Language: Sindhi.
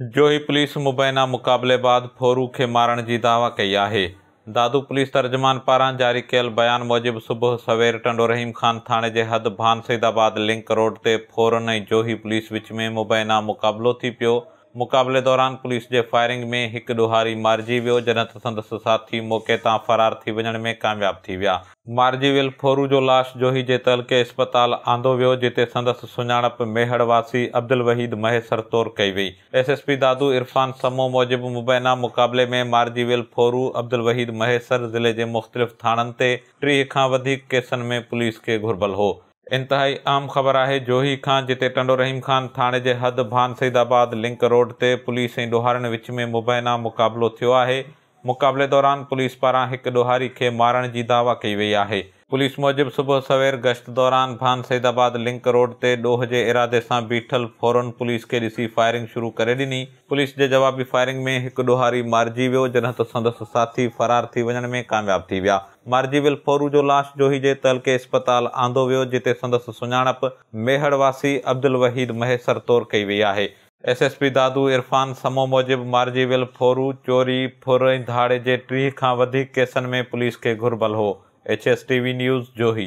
جوهي پوليس مبينا مقابلي بعد ڦورو کي مارڻ جي دعويٰ ڪئي آهي. دادو پوليس ترجمان پاران جاري ڪيل بيان موجب صبح سوير ٽنڊو رحيم خان ٿاڻي جي حد ڀان سيد آباد لنڪ روڊ تي ڦورن ۽ جوهي پوليس وچ ۾ مبينا مقابلو ٿي پيو. مقابلي دوران پوليس جي فائرنگ ۾ هڪ ڏوهاري مارجي ويو، جڏهن ته سندس ساٿي موقعي تان فرار ٿي وڃڻ ۾ ڪامياب ٿي ويا. مارجي ويل ڦورو جو لاش جوهي جي تعلقي اسپتال آندو ويو، جتي سندس سڃاڻپ ميهڙ واسي عبدالوحيد مهيسر طور ڪئي وئي. S S P Dadu Irfan Samoon موجب مبينا مقابلي ۾ مارجي ويل ڦورو عبدالوحيد مهيسر ضلعي جي مختلف ٿاڻن تي 30 کان وڌيڪ ڪيسن ۾ پوليس کي گهربل هو. انتهائي اهم خبر آهي جوهي کان جتي ٽنڊو رحيم خان ٿاڻي جي حد ڀان سيد آباد لنڪ روڊ تي پوليس ۽ ڏوهارين وچ ۾ مبينا مقابلو ٿيو آهي. مقابلي دوران پوليس پاران هڪ ڏوهاري کي مارڻ جي دعويٰ ڪئي وئي آهي. پوليس موجب صبح سوير گشت دوران ڀان سيد آباد لنڪ روڊ تي ڏوهه جي ارادي سان بيٺل ڦورن پوليس کي ڏسي فائرنگ شروع ڪري ڏني. پوليس جي جوابي فائرنگ ۾ هڪ ڏوهاري مارجي ويو، جڏهن ته سندس ساٿي فرار ٿي وڃڻ ۾ ڪامياب ٿي ويا. مارجي ويل ڦورو جو لاش جوهي جي تعلقي اسپتال آندو ويو، جتي سندس سڃاڻپ ميهڙ واسي عبدالوحيد مهيسر طور ڪئي وئي آهي. S S P Dadu Irfan Samoon موجب مارجي ويل ڦورو چوري، ڦر ۽ ڌاڙي جي 30 کان وڌيڪ ڪيسن ۾ پوليس کي گهربل هو. H S T V news, Johi.